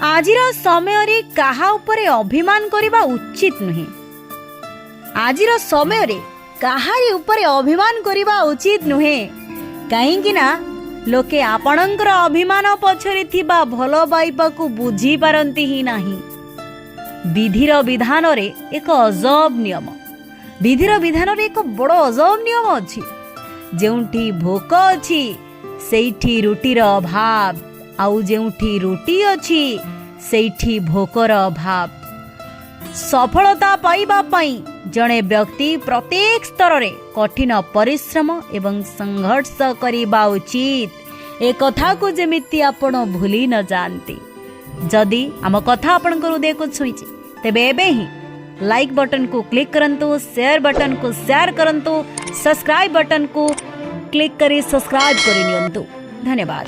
ଆଜିର ସମୟରେ କାହା ଉପରେ ଅଭିମାନ କରିବା ଉଚିତ ନୁହେଁ। ଆଜିର ସମୟରେ କାହାରି ଉପରେ ଅଭିମାନ କରିବା ଉଚିତ ନୁହେଁ, କାହିଁକି ନା ଲୋକେ ଆପଣଙ୍କର ଅଭିମାନ ପଛରେ ଥିବା ଭଲ ପାଇବାକୁ ବୁଝିପାରନ୍ତି ହିଁ ନାହିଁ। ବିଧିର ବିଧାନରେ ଏକ ଅଜବ ନିୟମ, ବିଧିର ବିଧାନରେ ଏକ ବଡ଼ ଅଜବ ନିୟମ ଅଛି। ଯେଉଁଠି ଭୋକ ଅଛି, ସେଇଠି ରୁଟିର ଅଭାବ, ଆଉ ଯେଉଁଠି ରୁଟି ଅଛି, ସେଇଠି ଭୋକର ଅଭାବ। ସଫଳତା ପାଇବା ପାଇଁ ଜଣେ ବ୍ୟକ୍ତି ପ୍ରତ୍ୟେକ ସ୍ତରରେ କଠିନ ପରିଶ୍ରମ ଏବଂ ସଂଘର୍ଷ କରିବା ଉଚିତ। ଏ କଥାକୁ ଯେମିତି ଆପଣ ଭୁଲି ନ ଯାଆନ୍ତି। ଯଦି ଆମ କଥା ଆପଣଙ୍କ ହୃଦୟକୁ ଛୁଇଁଛି, ତେବେ ଏବେ ହିଁ ଲାଇକ୍ ବଟନକୁ କ୍ଲିକ୍ କରନ୍ତୁ, ସେୟାର ବଟନକୁ ସେୟାର କରନ୍ତୁ, ସବସ୍କ୍ରାଇବ୍ ବଟନକୁ କ୍ଲିକ୍ କରି ସବସ୍କ୍ରାଇବ୍ କରିନିଅନ୍ତୁ। ଧନ୍ୟବାଦ।